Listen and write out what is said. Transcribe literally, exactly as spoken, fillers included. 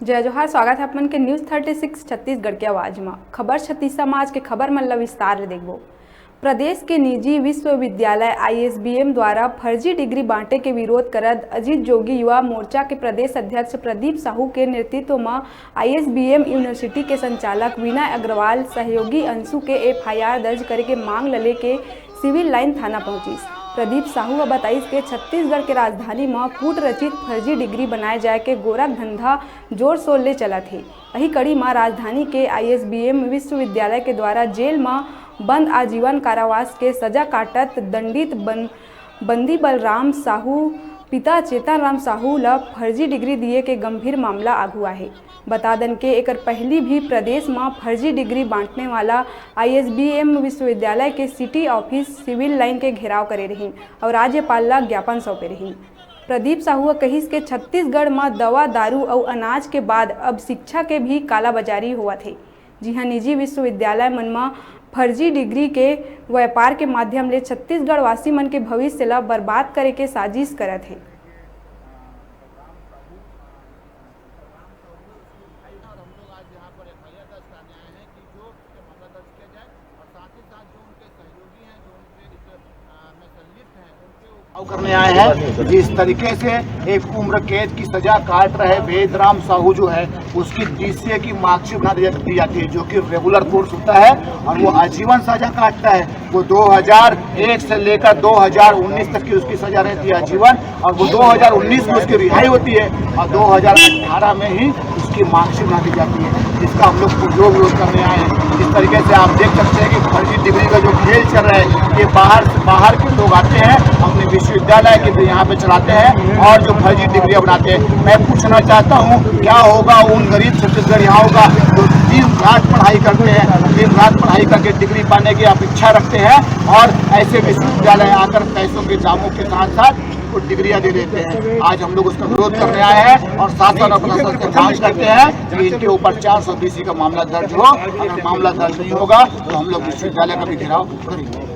जय जोहार, स्वागत है आप मन के न्यूज़ थर्टी सिक्स छत्तीसगढ़ के आवाज म। खबर छत्तीसा म आज के खबर मन ला विस्तार ले देखबो। प्रदेश के निजी विश्वविद्यालय आईएसबीएम द्वारा फर्जी डिग्री बांटे के विरोध करत अजीत जोगी युवा मोर्चा के प्रदेश अध्यक्ष प्रदीप साहू के नेतृत्व म आईएसबीएम यूनिवर्सिटी के संचालक विनय अग्रवाल, सहयोगी अंशु के एफआईआर दर्ज करे के मांग ल लेके सिविल लाइन थाना पहुंचिस। प्रदीप साहू ह बताइस के छत्तीसगढ़ के राजधानी म कूट रचित फर्जी डिग्री बनाए जाए के गोरख धंधा जोर शोर ले चलत हे। वही कड़ी म राजधानी के आईएसबीएम विश्वविद्यालय के द्वारा जेल म बंद आजीवन कारावास के सजा काटत दंडित बन बंदी बलराम साहू पिता चेतन राम साहू ल फर्जी डिग्री दिए के गंभीर मामला आगू आहे। बता दन के एकर पहली भी प्रदेश म फर्जी डिग्री बांटने वाला आईएसबीएम विश्वविद्यालय के सिटी ऑफिस सिविल लाइन के घेराव करे रहिन और राज्यपाल ला ज्ञापन सौंपे रहिन। प्रदीप साहू ह कहिस के छत्तीसगढ़ म दवा, दारू अउ अनाज के बाद अब शिक्षा के भी कालाबाजारी होवत हे। जिहां निजी विश्वविद्यालय मन म फर्जी डिग्री के व्यापार के माध्यम ले छत्तीसगढ़ वासी मन के भविष्य ल बर्बाद करे के साजिश करत हे। करने आए हैं। जिस तरीके से एक उम्र कैद की सजा काट रहे वेदराम साहू जो है, उसकी डीसीए की मार्कशीट बना दी जाती है, जो कि रेगुलर कोर्स होता है, और वो आजीवन सजा काटता है। वो दो हज़ार एक से लेकर दो हज़ार उन्नीस तक की उसकी सजा रहती है, आजीवन, और वो दो हज़ार उन्नीस में उसकी रिहाई होती है और दो हज़ार अठारह में ही उसकी मार्कशीट बना दी जाती है, जिसका हम लोग जो विरोध करने आए हैं। इस तरीके से आप देख सकते हैं कि फर्जी डिग्री का जो खेल चल रहा है, ये बाहर से, बाहर के लोग आते हैं, अपने विश्वविद्यालय के लिए यहाँ पे चलाते हैं और जो फर्जी डिग्रियाँ बनाते हैं। मैं पूछना चाहता हूँ, क्या होगा उन गरीब छत्तीसगढ़ियाओं का जो दिन रात पढ़ाई करते हैं, दिन रात पढ़ाई करके डिग्री पाने की आप इच्छा रखते हैं और ऐसे विश्वविद्यालय आकर पैसों के दामों के साथ साथ उनको डिग्रियाँ दे देते हैं। आज हम लोग उसका विरोध करने आए हैं और शासन और प्रशासन से मांग करते हैं कि इनके ऊपर चार सौ बीसी का मामला दर्ज हो। अगर मामला दर्ज नहीं होगा तो हम लोग विश्वविद्यालय का भी घेराव करेंगे।